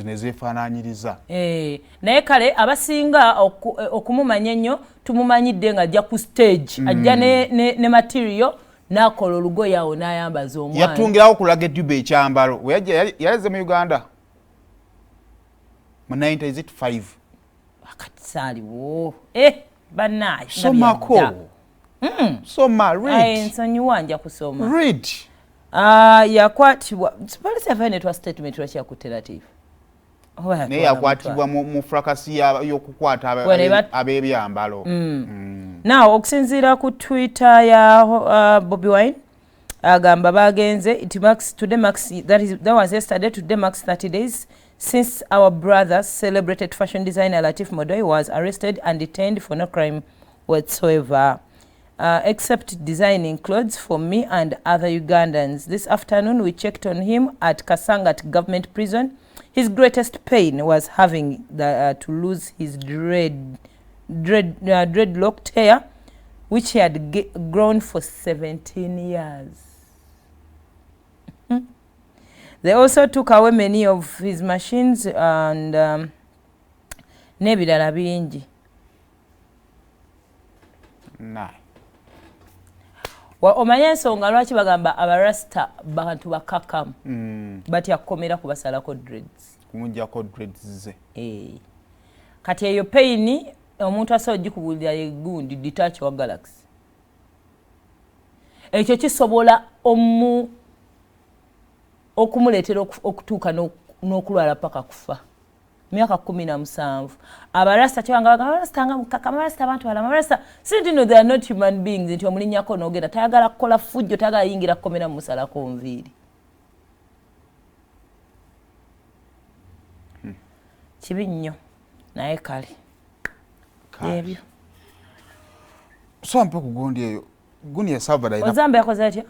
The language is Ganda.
Zino ezefaananyiriza. Eh, naye kale abasinga okumumanya ennyo tumumanyidde ng'ajja ku stage, ajja ne material n'akola olugoye awo n'ayambaza omwana. Yatungirawo kulaga edduba ekyambalo. We yajja yaleze mu Uganda mu 95. Akati saaliwo, eh, bannaaye nga Somako. byadda. Soma. Aye, Read. Nsonyiwa, nja kusoma. Read. Ah, yakwatibwa, poliisi yavayo netwa statement lwaki yakutte Latif. Oba Naye yatwala yakwatibwa mu fracas y'okukwata Wano ab'ebyambalo. Now okusinziira ku Twitter ya Bobi Wine, agamba bagenze, it marks, today marks, that is, that was yesterday, today marks 30 days since our brother, celebrated fashion designer Latif Modoi, was arrested and detained for no crime whatsoever except designing clothes for me and other Ugandans. This afternoon we checked on him at Kasangati government prison. His greatest pain was having to lose his dreadlocked hair, which he had grown for 17 years. They also took away many of his machines and n'ebirala bingi. Naye Omanye ensonga lwaki bagamba abarasta bantu bakakamu? Batya kukomera kubasalako dreads. Kumugjako dreads ze. Eh. Kati eyo pain omuntu asobola ogikubuulira ye gundi Detach wa Galaxy. Ekyo kisobola okumuleetera okutuuka n'okulwala paka kufa, myaka 17. Abarasta kyebanga bagamba abarasta nga mukaka, abarasta abantu balama, abarasta si nti no, they are not human beings, nti omulinnyako n'ogenda, tayagala kukola fujjo, tayagala yingira kukomera mumusalako nviiri. Kibi nnyo, naye kale. Kale. Ebyo. So mpe ku gundi eyo, gundi ya Salvador alina Ozambe yakoze atya?